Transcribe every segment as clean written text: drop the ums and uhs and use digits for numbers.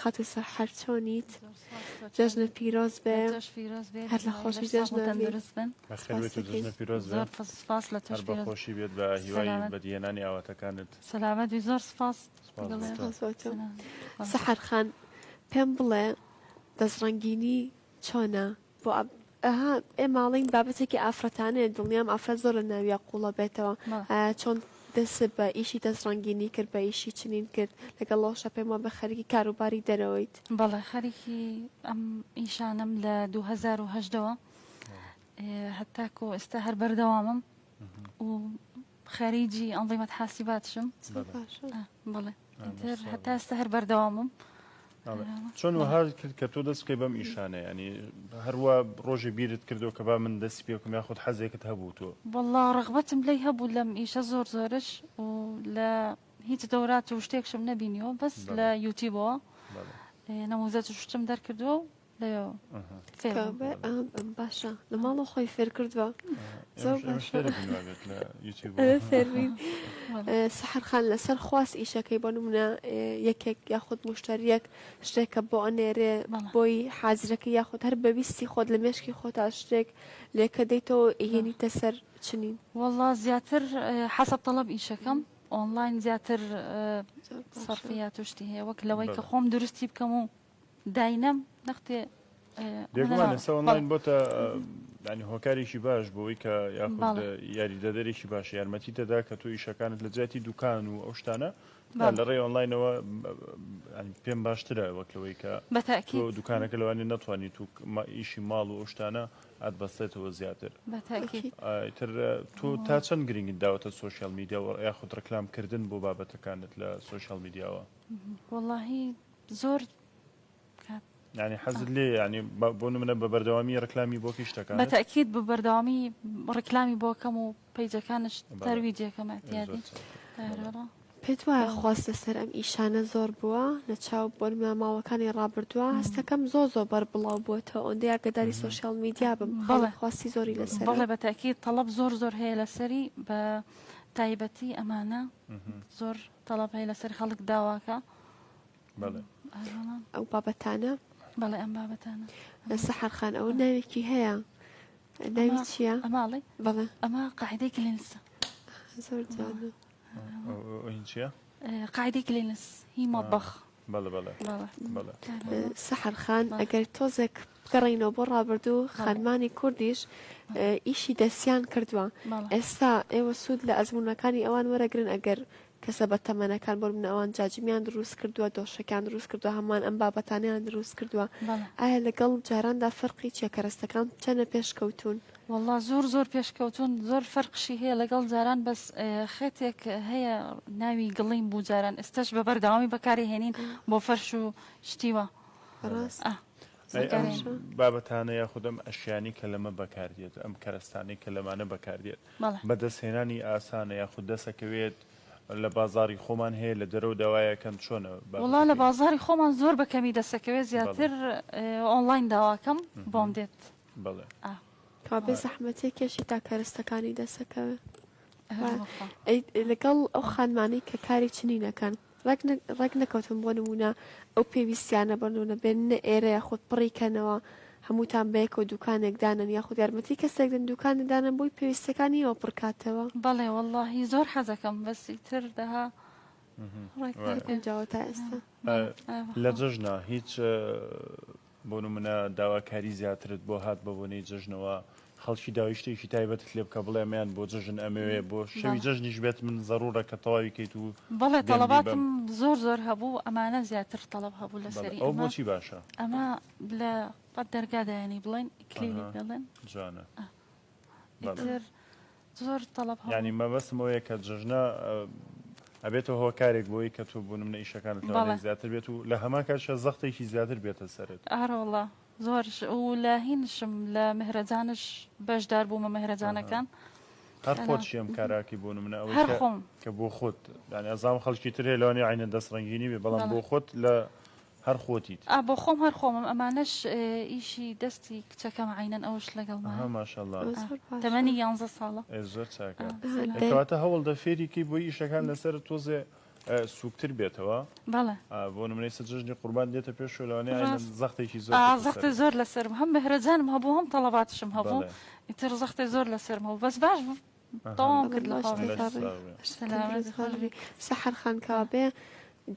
خاتوو سەحەر چۆنیت؟ جەژنت پیرۆز بێ. هەر لە خۆشی جەژنە بی. بەخێر بێیت و جەژنت پیرۆز بێ. هەر بە خۆشی بێت بە هیوای بەدیهێنانی ئاواتەکانت. سەلامەت بی زۆر سپاس. سپاس بۆ تۆ. سپاس بۆ تۆ. سەحەر خان پێم بڵێ دەستڕەنگینی چۆنە؟ بۆ ئەها ئێمە ئەڵێین بابەتێکی ئافرەتانەیە دڵنیام ئافرەت زۆر لە ناویا قوڵە بێتەوە ئایا چۆن دەست بە ئیشی دەست ڕەنگینی کرد بە ئیشی چنین کرد لەگەڵ ئەوەشا پێم وابێ خەریکی کاروباری دەرەوەیت. بەڵێ خەریکی ئەم ئیشانەم لە 2018 وە هەتاکو ئێستا هەر بەردەوامم و خەریجی ئەنظیمەت حاسیباتشم. زۆر باشە. بەڵێ ئیتر هەتا ئێستا هەر بەردەوامم. چۆن وەها کرد کە تۆ دەست بکەی بەم ئیشانە ینی هەروە ڕۆژێ بیرت کردەوە کە با من دەستی پێ بکەم یاخود حەزێکت هەبوو تۆ؟ وەڵا ڕەغبەتم لێی هەبوو لەم ئیشە زۆر زۆرش و لە هیچ دەورات و شتێکشم نەبینیوە بەس لە یوتیوبەوە نەموزەج و شتم دەرکردووە و لەوێوە فێر بووم. باشە لە ماڵەوە خۆی فێر کردووە زۆر باشە فێربین سەحەر خان لەسەر خواست ئیشەکەی بۆ نمونە یەکێک یاخود مشتریەک شتێکە بۆ ئەنێرێ بۆی حازرەکە یاخود هەر بەویستی خۆت لە مێشکی خۆتا شتێک لێکە دەیتەوە ئیهێنیتە سەر چنین. وەڵا زیاتر حەسەب تەڵەب ئیشەکەم ئۆنڵاین زیاتر سەرفیات و شتی هەیە وەک لەوەی کە خۆم دروستی بکەم و داینەم نەختێ بێگومان ئێستا ئۆنلاین بۆتە ینی هۆکارێکی باش بۆی کە یاخود یاریدەدەرێکی باش یارمەتی دەدا کە تۆ ئیشەکانت لە جیاتی دوکان و ئەو شتانە لە ڕێی ئۆنلاینەوە پێم باشترە وەک لەوەی کە تۆ دوکانەکە لەوانێ نەتوانیت و ئیشی ماڵ و ئەو شتانە ئەتبەستێتەوە زیاتر تر تۆ تا چەند گرنگیت داوەتە سۆشیال میدیا و یاخود ڕکلام کردن بۆ بابەتەکانت لە سۆشیال میدیاوە؟ وەڵاهی زۆر کات. یانی حەزت لێیە یانی بۆ نمونە بە بەردەوامی ڕکلامی بۆ کەی شتەکانت؟ بە تەئکید بە بەردەوامی ڕیکلامی بۆ کەم و پەیجەکانش تەرویجێکەم ئەعتیادی پێت وایە خواست لەسەر ئەم ئیشانە زۆر بووە لە چاو بۆ نمونە ماوەکانی ڕابردووە هەستەکەم زۆر زۆر بەربڵاو بووەتەوە ئەوەندەی ئاگەداری سۆشیال میدیا بم خەڵک خواستی زۆری لەسەرە. بەڵێ بە تەئکید تەڵەب زۆر زۆر هەیە لەسەری بە تایبەتی ئەمانە زۆر تەڵەب هەیە لەسەر خەڵک داواکە. بەڵێ. ئەو بابەتانە. بەڵێ ئەم بابەتانە. سەحەر خان ئەوە ناوێکی هەیە ناوی چییە؟ ئەمە ئەڵێ؟ بەڵێ. ئەمە قاعدەی کلینسە. زۆر جوانە. ئەو هین چییە؟ قاعدەی کلینس هی مەتبەخ. بەڵێ بەڵێ بەڵێ. سەحەر خان ئەگەر تۆزێک بگەڕێینەوە بۆ ڕابردوو خانمانی کوردیش ئیشی دەستیان کردووە ئێستا ئێوە سوود لە ئەزموونەکانی ئەوان وەرەگرن ئەگەر کەسە بەتەمەنەکان بۆ نمونە ئەوان جاجمیان دروست کردووە دۆشەکیان دروست کردووە هەمان ئەم بابەتانەیان دروست کردووە ئایا لەگەڵ جاراندا فەرقی چیە کەرەستەکان چەنە پێشکەوتوون؟ وەڵا زۆر زۆر پێشکەوتوون زۆر فەرقشی هەیە لەگەڵ جاران بەس خێتێک هەیە ناوی گڵیم بوو جاران ئێستاش بە بەردەوامی بەکاری هێنین بۆ فەرش و شتی وا. ڕاست ئا ئەی ئەم بابەتانە یاخود ئەم ئەشیانەی کە لەمە بەکاردێت ئەم کەرەستانەی کە لەمانە بەکاردێت بەدەستهێنانی ئاسانە یاخود دەسەکەوێت لە بازاری خۆمان هەیە لە دەرەوە داوایەکەن چۆنە وڵا لە بازاری خۆمان زۆر بە کەمی دەسەکەوێت زیاتر ئۆنلاین داواکەم بۆم دێت بەڵێ کابێ زەحمەتێ کێشی تا کەرەستەکانی دەسەکەوێ لەگەڵ ئەو خانمانەی کە کاری چنینەکەن ڕێک نەکەوتن بۆ نموونە ئەو پێویستیانە بۆ نموونە بێننە ئێرە یاخود پڕی کەنەوە هەمووتان بەیەکەوە دوکانێک دانەن یاخود یارمەتی کەسێک دەن دوکانێک دانەن بۆی پێویستیەکانی ئێوە پڕ کاتەوە. بەڵێ وەڵاهی زۆر حەزەکەم بەس ئیتر دەها ڕێک نەگونجاوە تا ئێستا. لە جەژنا هیچ بۆ نمونە داواکاری زیاترت بۆ هات بە بۆنەی جەژنەوە خەڵکی داوای شتێکی تایبەتت لێ بکە بڵێ ئەمەیان بۆ جەژن ئەمەوێ بۆ شەوی جەژنیش بێت من زەڕوڕە کە تەواوی کەیت و بەڵێ بێم بیبەم. تەڵەباتم زۆر زۆر هەبوو ئەمانە زیاتر تەڵەب هەبوو بەڵێ لەسەری ئەوە ئەمە بۆچی باشە؟ ئەمە لە قەد دەرگا دایەنی بڵێن کلیلی ئەها پێڵێن جوانە ئا بەڵێ. ئیتر زۆر تەڵەب هەبوو. یانی مەبەستم ئەوەیە کە جەژنە ئەبێتە هۆکارێک بۆی کە تۆ بۆ نمونە ئیشەکانت لەوانەیە بەڵێ. زیاتر بێت و لە هەمان کاتیشا زەختێکی زیاتر بێتە سەرت. ئارەوەڵا زۆرش و لە هینشم لە مهرەجانش بەشدار بوومە ئەها. مهرەجانەکان. هەر خۆت چی ئەم کارەکەی بۆ نمونە ئەوەی هەر کە خۆم. کە بۆ خۆت یانی ئەزانم خەڵکی تر هەیە لەوانەیە عەینەن دەست ڕەنگینی بێ بەڵام بەڵێ. بۆ خۆت لە هەر خۆتیت. ئا بۆ خۆم هەر خۆمم ئەمانەش ئیشی دەستی کچەکەمە عەینەن ئەوش لەگەڵمایە. ئەها ماشاءاللە. ئەوە زۆر باشە. تەمەنی یانزە ساڵە. ئێ زۆر چاکە. ئا سەلام. ئێ کەواتە هەوڵدە فێری کەی بۆی ئیشەکان لەسەرت تۆزێ. سوکتر بێتەوە بەڵێ بۆ نمونە ئێستا جەژنی قوربان دێتە پێش و لەوانەیە ئاینەن ڕاست زەختێکی زۆر ئا بێتە زەختێ سەرت زۆر لەسەرم هەم مهرەجانم هەبوو هەم تەڵەباتشم هەبوو بەڵێ ئیتر زەختێ زۆر لەسەرم هەبوو بەس باش بوو ئەها تەواوم کرد لە باش خوا لەش بەزیاد تێپەڕی ساغ بێ سەلامەت تەندروست خۆش خۆش بی بی سەحەر خان کەوابێ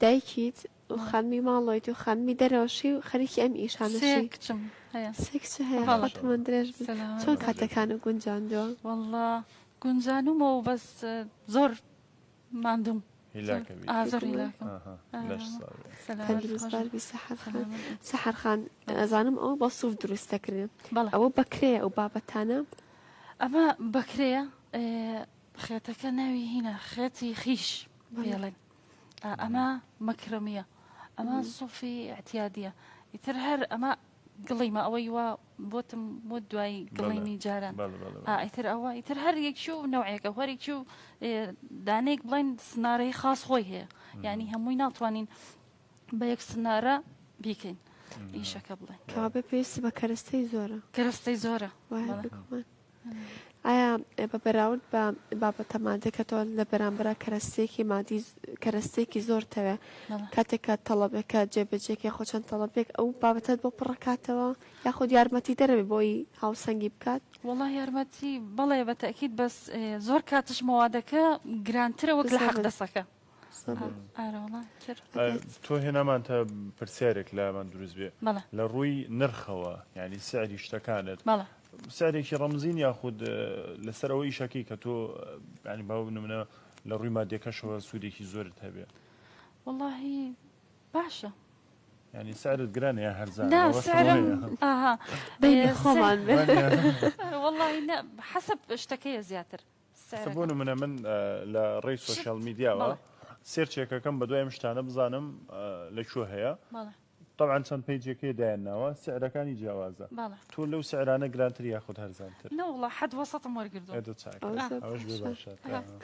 دایکیت و خانمی ماڵۆیت و خانمی دەرەوەشی و خەریکی ئەم سێ ئیشانەشی کچم هەیە سێ کچ هەیە بەڵێ خوا تەمەن درێژ بن سەلامەت چۆن بی بێت. کاتەکانت گونجاندووە؟ وەڵڵا گونجانومەوە بەس زۆر ماندووم هیلاکە بیت ئا زۆر بێگومان هیلاکم ئاها لەش ساغ بێ. سەلامەت تەندروست خۆش بار بی بی سەحەر خان سەلامەت بی سەحەر خان ئەزانم ئەوە بە سوف دروست دەکرێ بەڵێ ئەوە بەکرێیە ئەو بابەتانە؟ ئەمە بەکرێیە خێتەکە ناوی هینە خێتی خیش بەڵێ پێڵێن ئەمە مەکرەمیە ئەمە سوفی اعتیادیە ئیتر هەر ئەمە گڵیمە ئەوەی وا بۆتم بۆ دوایی گڵیمی جاران ئیتر ئەوە ئیتر هەر یەکی و نەوعێکە هەرێکی و دانەیەک بڵێن سنارەی خاص خۆی هەیە یعنی هەمووی ناتوانین بە یەک سنارە بیکەین ئیشەکە بڵێن کەوابێ پێویستی بە کەرەستەی زۆرە کەرەستەی زۆرە بێگومان ئایا بە بەراورد بە بابەتە مادەکە تۆ لە بەرامبەرا کەرەستەیەکی مادی کەرەستەیەکی زۆر تەوێ کاتێک کە تەڵەبێکە جێبەجێکەی خۆ چەند تەڵەبێک ئەو بابەتەت بۆ پڕەکاتەوە یاخود یارمەتی دەرەوێ بۆی هاوسەنگی بکات؟ وەڵا یارمەتی بەڵێ بە تەئکید بەس زۆر کاتش مەوادەکە گرانترە وەک لە حەق دەسەکە. تۆ هێنامانتە پرسیارێک لامان دروست بێ لە ڕووی نرخەوە یعنی سعری شتەکانت سعرێکی ڕەمزین یاخود لەسەر ئەوە ئیشەکەی کە تۆ ینی باو نمونە لە ڕووی مادەکەشەوە سوودێکی زۆرت هەبێ وەڵاهی باشە ینی سعرت گرانە یا هەرزان خۆمان وەڵاهی حەسەب شتەکەیە زیاتر ئێستا بۆ نمونە من لە ڕێی سۆشیال میدیاوە search ێکەکەم بە دوای ئەم شتانە بزانم لە کوێ هەیە طبعا چەند page ێکەیە دایانناوە سعرەکانی جیاوازە تۆ لەو سعرانە گرانتر یاخود هەرزانتر نەوەڵا حەد وەسەتم وەرگردووە ئێ دە چاکە ئەوەش بێ باشە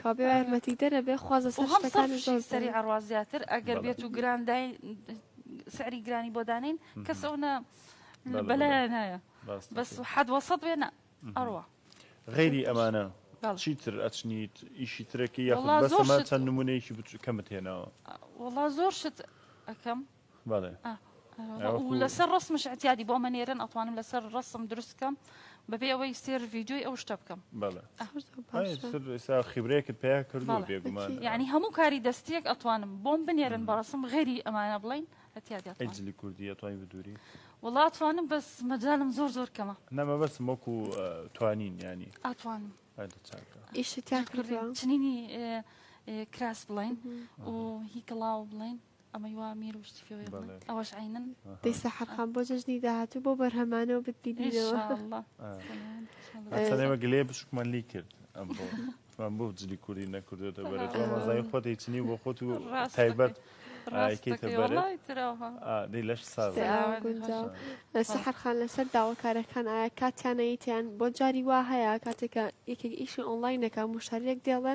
کابێ یارمەتی دەرە بێ خوازە سەر هەم شتەکانی سەرفشی زۆر سەری عڕوا زیاتر ئەگەر بێت و گران دای سعری گرانی بۆ دانین کەس ئەو نە بەلایە نایە بەس حەد وەسەت بێ نە ئەڕوا. غەیری ئەمانە چیتر ئەچنیت ئیشی ترەکەی یاخود بەس ئەمە چەند نمونەیەکی بچوک کەمت هێناوە؟ وەڵا زۆر شت ئەکەم. بەڵێ. لەسەر ڕسمش اعتیادی بۆ ئەمە نێرن ئەتوانم لەسەر ڕسم دروست بکەم بەبێ ئەوەی سێر ڤیدیۆی ئەو شتە بکەم. بەڵێ. ئێستا خیبرەیەکت پەیا کردووە بێگومان. یعنی هەموو کاری دەستیەک ئەتوانم بۆم بنێرن بە ڕسم غەیری ئەمانە بڵین اعتیادی ئەی جلی کوردی ئەتوانی بدوری؟ وەڵا ئەتوانم بەس مەجالم زۆر زۆر کەمە. نا مەبەستم وەکو توانین یانی. ئەتوانم. ئەدە چاکە. ئیشت تیا کردوە؟ چنینی کراس بڵێن و هی کڵاو بڵێن ئەمەی وا میر و شتی پێوەیە بڵێن ئەوەش عەینەن. دەی سەحەر خان بۆ جەژنی داهاتوو بۆ بەرهەمانەوە بتبینینەوە. ئینشاڵڵا. چەند ئێمە گلەیە بچووکمان لی کرد ئەمڕۆ. وتمان بۆ جلی کوردی نەکردوێتە بەرت وام ئەزانی خۆت هیچنی بۆ خۆت و تایبەت ئایکەیتە بەرت دەی لەش ساغ سەحەر خان لەسەر داواکارەکان ئایا کاتیان ئەیتیان بۆ جاری وا هەیە کاتێکە یەکێک ئیشی ئۆنلاین دەکا موشتەریەک دێڵێ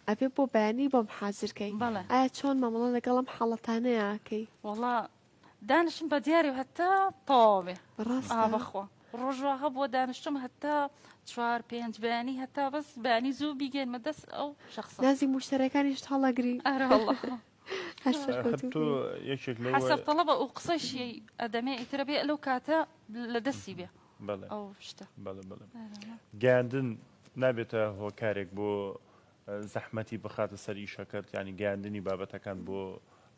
ئەبێ بۆ بەیانی بۆم حازر کەی ئایا چۆن مامەڵە لەگەڵ ئەم حاڵەتانەیا ئەکەی؟ وەڵا دانیشتم بە دیاری و هەتا تەواو بێ ڕاستە؟ ئا بەخوا ڕۆژ وا هەبووە دانیشتم هەتا چوار پێنج بەیانی هەتا بەس بەیانی زوو بیگەینمە دەست ئەو شەخسە. نازی موشتەرەکانیشت هەڵەگری. ئەرە وەڵا. هەر ئاخر سەرکەوتوو تۆ بی. یەکێک لەو حەسەب تەڵەبە و قسەشی ئەدەمێ ئیترە بێ لەو کاتە لە دەستی بێ بەڵێ ئەو شتە. بەڵێ بەڵێ ئەرە وەڵا. گەیاندن نابێتە هۆکارێک بۆ زەحمەتی بخاتە سەر ئیشەکەت یانی گەیاندنی بابەتەکان بۆ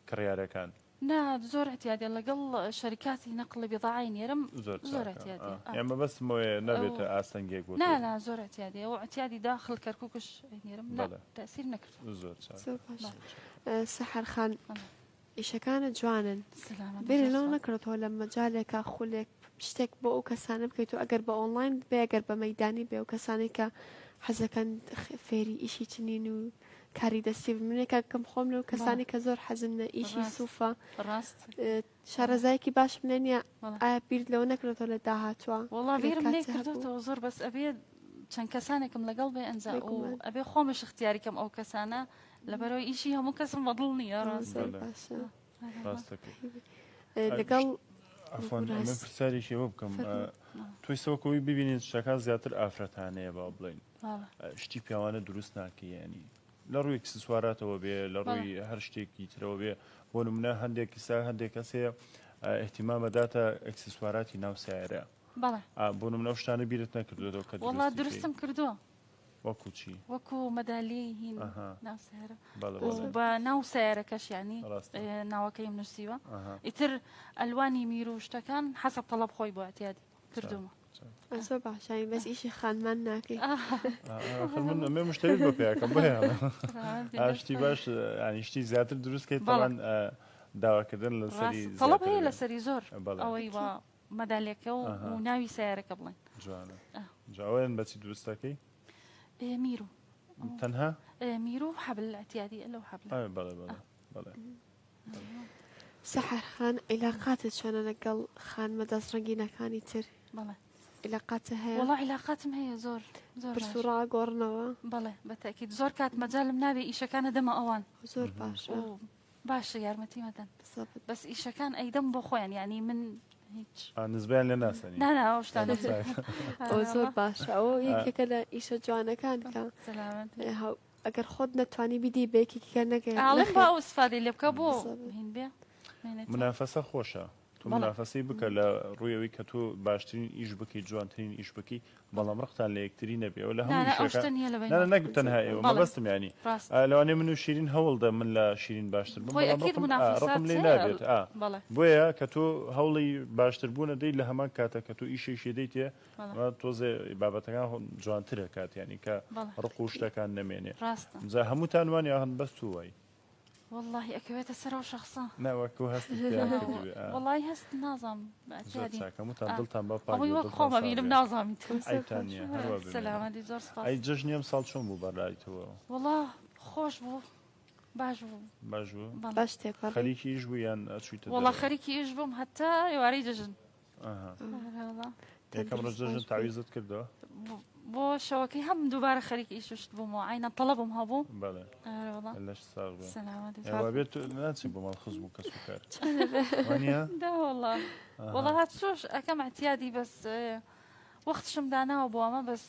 کڕیارەکان؟ نا زۆر اعتیادیە لەگەڵ شەریکاتی نەقلی بضاعەی نێرم زۆر زۆر چاکە اعتیادیە ئا یان مەبەستم ئەوەیە نابێتە ئاستەنگێک بۆ نا تۆ نا زۆر اعتیادیە و اعتیادی داخل کەرکوکش نێرم نا بەڵێ تەئسیر نەکردوە زۆر چاکە زۆر باش بەڵێ زۆر چاکە. سەحەر خان بەڵێ ئیشەکانت جوانن سەلامەت بی بیرت زۆر لەوە سوپاس. نەکردۆتەوە لە مەجالێکا خولێک شتێک بۆ ئەو کەسانە بکەیت و ئەگەر بە ئۆنڵاین بێ ئەگەر بە مەیدانی بێ ئەو کەسانەی کە حەزەکەن فێری ئیشی چنین و کاری دەستی بن من یەکێکم خۆم لەو بەڵێ کەسانی کە زۆر حەزم لە ئیشی ڕاست سوفە ڕاست شارەزایەکی باشم لێ نییە بەڵێ ئایا بیرت لەوە نەکردۆتەوە لە داهاتووە وەڵا ئەگەر بیرم لێ کاتت هەبوو کردۆتەوە زۆر بەس ئەبێ چەند کەسانێکم لەگەڵ بێ ئەنجا و بێگومان ئەبێ خۆمش اختیاری کەم ئەو کەسانە لەبەرەوەی ئیشی هەموو کەسم بەدڵ نییە ڕاست زۆر بەڵێ باشە ڕاستەکەی لەگەڵ عەفوەن من ڕاست پرسیارێکی ئەوە بکەم فەرموو. تۆی سەوەکەوەی ببینین شتەکان زیاتر ئافرەتانەیە با بڵێین بەڵێ شتی پیاوانە دروست ناکەی یانی. لە ڕووی ئیکسسواراتەوە بێ لە ڕووی هەر شتێکی ترەوە بێ بۆ نمونە هەندێک کیسا هەندێک کەس هەیە ئیهتیمام ئەداتە ئیکسسواراتی ناو سەیارە بەڵێ بۆ نمونە ئەو شتانە بیرت نەکردوێتەوە کە وەڵا دروستی دروستم کردووە وەکو چی؟ وەکو مەدالیەی هین ئەها. ناو سەیارە بەڵێ و بەڵێ. بە ناو سەیارەکەش یانی ڕاستە. ناوەکەیم نووسیوە ئەها. ئیتر ئەلوانی میر و شتەکان حەسەب تەڵەب خۆی بۆ اعتیادی کردوومە. زۆر باشە بەس ئیشی خانمان ناکەی. ئاخر من ئەمێ مشتەریت بۆ پێیاکەم بۆیە ئا شتی باش یانی شتی زیاتر دروست کەیت بەڵێ. تەبعەن داواکردن لەسەری ڕاستە تەڵەب زیاتر هەیە بێ. لەسەری زۆر بەڵێ. ئەوەی وا مەدالیەکە و ئەها. و ناوی سەیارەکە بڵێن. جوانە. ئا. جا ئەوەیان بەچی دروست دەکەی؟ ئێ میرو. تەنها؟ ئێ میرو و حەبل اعتیادی لەو حەبلە. ئا بەڵێ بەڵێ بەڵێ. سەحەر خان عیلاقاتت چۆنە لەگەڵ خانمە دەست ڕەنگینەکانی تر؟ بەڵێ. عیلاقاتت هەیە؟ وەڵا عیلاقاتم هەیە زۆر زۆر پرس باش. و ڕا گۆڕنەوە؟ بەڵێ بە تەئکید زۆر کات مەجالم نابێ ئیشەکان ئەدەمە ئەوان. زۆر باشە. و باشە یارمەتیم ئەدەن. بالضبط. بەس ئیشەکان ئەیدەم بۆ خۆیان یانی من هیچ. ئا نزبەیان لێ ناسەنی. نا نا ئەو شتانە. ئەوە زۆر باشە ئەوە یەکێکە لە ئیشە جوانەکان کە سەلامەت بی. هاو ئەگەر خۆت نەتوانی بیدەی بە یەکێکی کە نەگەی ئاڵێم با نەخێر. ئەو ئیسفادەی لێ بکا بۆ بالضبط. هین بێ مێنێتەوە. منافەسە خۆشە تۆ بەڵێ. منافەسەی بکە لە ڕووی ئەوەی کە تۆ باشترین ئیش بکەی جوانترین ئیش بکەی بەڵام ڕقتان لە یەکتری نەبێ ئەوە لە نا هەموو نا ئەو ئیشەکە شتە نییە لە نا نا بەینمان. نەک تەنها ئێوە بەڵێ مەبەستم یانی ڕاست. ئا لەوانەیە من و شیرین هەوڵ دەم من لە شیرین باشتر بم خۆی بەڵام ئەکید ڕقم ئا منافەسات ڕقم لێی هەیە نابێت ئا بەڵێ. بۆیە کە تۆ هەوڵی باشتر بوون ئەدەی لە هەمان کاتە کە تۆ ئیشێکی دەیتێ بەڵێ. ئەمە تۆزێ بابەتەکان جوانتر ئەکات یانی کە بەڵێ. ڕق و شتەکان نەمێنێ ڕاستە. جا هەمووتان وان یان بەس تۆ وای؟ وەڵاهی ئەکەوێتە سەر ئەو شەخسە. نا وەکو هەستت پێیان کردبێ ئا. وەڵاهی هەست نازانم زۆر ئەعتیادی چاک هەمووتان ئا دڵتان با پاک ئەوەی بێ وەک دڵتان خۆم ساغ ئەبینم بێ نازانم ئیتر. زۆر عەیبتان باشە. نییە هەر وا بمێنن. سەلامەتی زۆر سپاس. ئەی جەژنی ئەمساڵ چۆن بوو بەڕای تۆ؟ وەڵا خۆش بوو باش بوو. باش بوو؟ بەڵێ. باش تێپەڕی؟ خەریکی ئیش بووی یان ئەچوویتە وەڵا دەرەوە؟ خەریکی ئیش بووم هەتا ئێوارەی جەژن. ئەها. ئەرێ وەڵا. یەکەم ڕۆژ تەندروست جەژن باش بی. تەعویزت کردەوە؟ بۆ شەوەکەی هەم دووبارە خەریکی ئیش و شت بوومەوە عەینەن تەڵەبم هەبوو. بەڵێ. ئەرێ وەڵا. لەشت ساغ بێ. سەلامەتی ئێ وابێ تۆ ناچی بۆ ماڵ خزم و کەس و کار. وانییە؟ دا وەڵا. ئەها. وەڵا هاتچۆش ئەکەم ئیعتیادی بەس وەختشم داناوە بۆ ئەمە بەس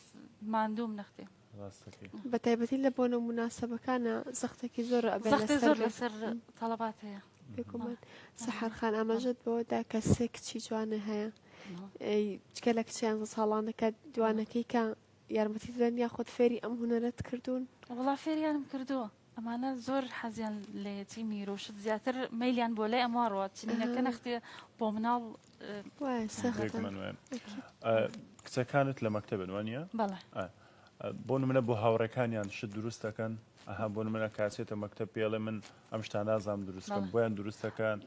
ماندووم نەختێ. ڕاستەکەی. بە تایبەتی لە بۆنە و موناسەبەکانا زەختێکی زۆر ئەبێ زەختێ لەسەر زۆر بێ. لەسەر تەڵەبات هەیە. بێگومان. سەحەر خان ئاماژەت بەوە دا کە سێ کچی جوانە هەیە. جگە لە کچە یانزە ساڵانەکە دوانەکەی کە یارمەتیت دەدەن یاخود فێری ئەم هونەرەت کردوون؟ وەڵا فێریانم کردووە. ئەمانە زۆر حەزیان لێیەتی میر و شت زیاتر مەیلیان بۆ لای ئەموا ڕوات چنینەکە نەختێ بۆ مناڵ وایە سەختە. بێگومان وایە. کچەکانت لە مەکتەبن وانییە؟ بەڵێ. بۆ نمونە بۆ هاوڕێکانیان شت دروست دەکەن؟ ئەها بۆ نمونە کە ئەچێتە مەکتەب پێڵێ من ئەم شتانە نازانم دروست کەم بۆیان دروست دەکەن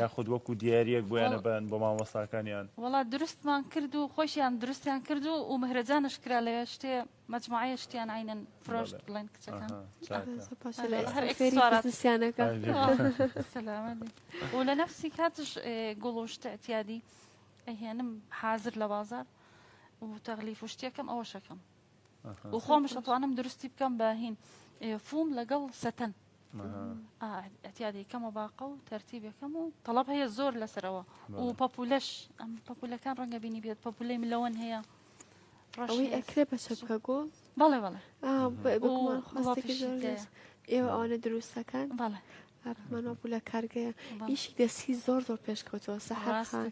یاخود وەکو دیاریەک بۆیان ئەبەن بۆ مامۆستاکانیان؟ وەڵا دروستمان کرد و خۆشیان دروستیان کرد و و مهرەجانش کرا لەوێ شتێ مەجموعەیە شتیان عەینەن فرۆشت بڵێن کچەکان. هەر ئێکسسوارات. سەلامەت بی. و لە نەفسی کاتش گوڵ و شت ئیعتیادی ئەهێنم حازر لە بازاڕ و تەغلیف و شتێکم ئەوەشەکەم و خۆمش ئەتوانم دروستی بکەم بە هین فوم لەگەڵ سەتەن ئەتیادی کەمە باقە و تەرتیبەکەم و تەڵەب هەیە زۆر لەسەرەوە و پەپولەش ئەم پەپولەکان ڕەنگە بینی بێت پەپولەی ملەوەن هەیە ئەوەی ئەکرێ بە چەپکە گوڵ؟ بەڵێ بەڵێ. بێگومان خواستێکی زۆر ئێوە ئەوانە دروستەکەن؟ بەڵێ. ئەپمان وابوو لە کارگەیە ئیشی دەستی زۆر زۆر پێشکەوتووە سەحەر خان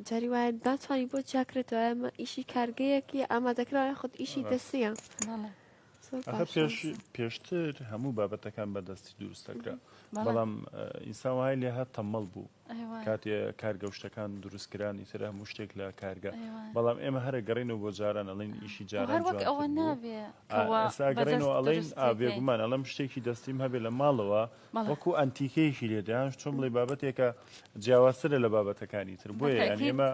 جاری وایە ناتوانانی بۆ جیاکرێتەوە ئەمە ئیشی کارگەیەکی ئامادەکراوە یاخود ئیشی دەستیە پێش پێشتر هەموو بابەتەکان بەدەستی دروست دەکرا بەڵام ئینسان وای لێ هات تەمەڵ بوو کاتێ کارگە و شتەکان دروست کران ئیتر هەموو شتێک لە کارگە بەڵام ئێمە هەرە گەڕینەوە بۆ جاران ئەڵین ئیشی جاران هەر وەک ئەوە نابێ ئێستا گەڕینەوە ئەڵین ئا بێگومان ئەڵێم شتێکی دەستیم هەبێ لە ماڵەوە وەکو ئەنتیکەیەکی لێ دێ یان چۆن بڵێ بابەتێکە جیاوازترە لە بابەتەکانی تر بۆیە یان ئێمە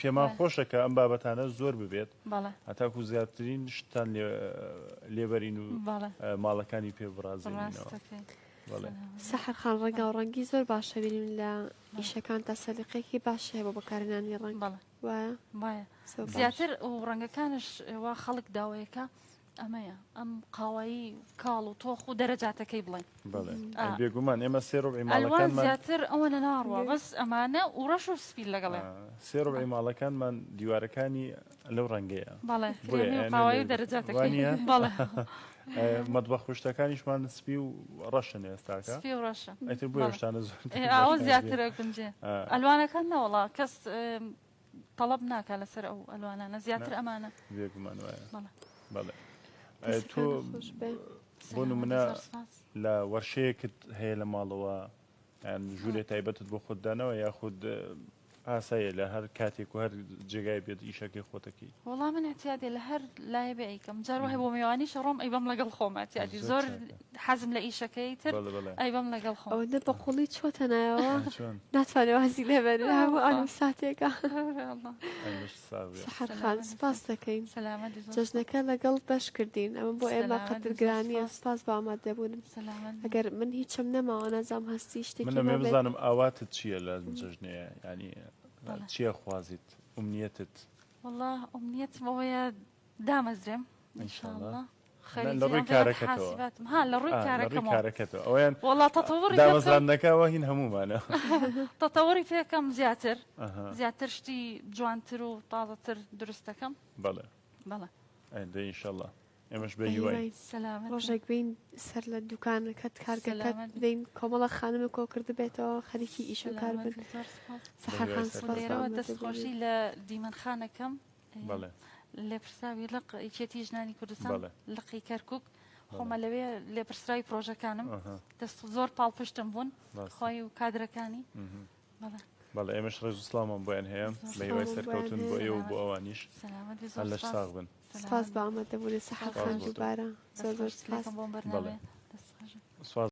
پێمان خۆشە کە ئەم بابەتانە زۆر ببێت هەتاکو زیاترین شتان لێبەرین و ماڵەکانی پێ بڕازێنینەوە. سەحەر خان ڕەنگاو ڕەنگی زۆر باشە بینیم لە ئیشەکانتا سەلیقەیەکی باش هەیە بۆ بەکارهێنانی ڕەنگ بەڵێ وایە؟ وایە زۆر باش. زیاتر و ڕەنگەکانش وا خەڵک داوایەکە ئەمەیە ئەم قاوایی کاڵ و تۆخ و دەرەجاتەکەی بڵێن بەڵێ ئەی بێگومان ئێمە سێ ڕوبعی ئەلوان ماڵەکانمان زیاتر ئەوە لە ناڕوە بەس ئەمانە و ڕەش و سپی لەگەڵێ سێ ڕوبعی ماڵەکانمان دیوارەکانی لەو ڕەنگەیە بەڵێ بۆیە کرێمی و ئەیانەوێ قاوایی و لێ دەرەجاتەکەی وانییە؟ بەڵێ. مەتبەخ و شتەکانیشمان سپی و ڕەشن ئێستاکە. سپی و ڕەشن. ئیتر بۆیە شتانە زۆر ئەوە زیاتر ئەگونجێ. ئەلوانەکان نەوەڵا کەس تەڵەب ناکا لەسەر ئەو ئەلوانانە زیاتر ئەمانە. بێگومان وایە. بەڵێ. تۆ بۆ نمونە لە وەرشەیەکت هەیە لە ماڵەوە یان ژوورێ تایبەتت بۆ خۆت داناوە یاخود ئاساییە لە هەر کاتێک و هەر جێگای بێت ئیشەکەی خۆتەکەی؟ وەڵا من ئیعتیادێ لە هەر لایێ بێ ئەیکەم جار وایە بۆ مێوانیش ئەڕۆم ئەیبەم لەگەڵ خۆم ئیعتیادی زۆر حەزم لە ئیشەکەی تر ئەیبەم لەگەڵ خۆم. ئەوەندە بە قوڵی چۆتە نایەوە ناتوانێ وازی لێ بێنێ هەموو ئان و ساتێکە. سەحەر خان سپاس دەکەین جەژنەکە لەگەڵ بەش کردین ئەمە بۆ ئێمە قەدر گرانیە سپاس بۆ ئامادەبوونت ئەگەر من هیچم نەماوە نازانم هەستی شتێکی من ئەمەوێ بزانم ئاواتت چییە لە جەژنەیە یانی چییە خوازیت ئومنیەتت وەڵا ئومنیەتم ئەوەیە دامەزرێم إن شاء الله لە ڕووی کارەکەتەوە ها لە ڕووی کارەکەمەوە کارەکەتەوە ئەویان وەڵا تەتەوڕی دامەزراندنەکە وە هین هەموومانە تەتەوڕی پێکەم زیاتر زیاتر شتی جوانتر و تازەتر دروست دەکەم بەڵێ بەڵێ ئەندە ئینشەڵا ئێمەش بە هیوای سەلامەت ڕۆژێک بین سەر لە دوکانەکەت کارگەکەت بدەین کۆمەڵە خانمە کۆ کردبێتەوە خەریکی ئیش و کار بن سەحەر خان سپاس لێرەوە دەستخۆشی لە دیمەن خانەکەم بەڵێ. لێپرسراوی لق یەکێتی ژنانی کوردستان لقی کەرکک خۆمە لەوێ لێپرسراوی پرۆژەکانم دەست زۆر پاڵپشتم بوون خۆی و کادرەکانی بەڵێ ئێمەش ڕێز و سڵاومان بۆیان هەیە بە هیوای سەرکەوتن بۆ ئێوە و بۆ ئەوانیش هەر لەش ساغ بن. سپاس بۆ ئامادەبوونت سەحەر خان دووبارە زۆر زۆر سپاس. بەڵێ سپاس.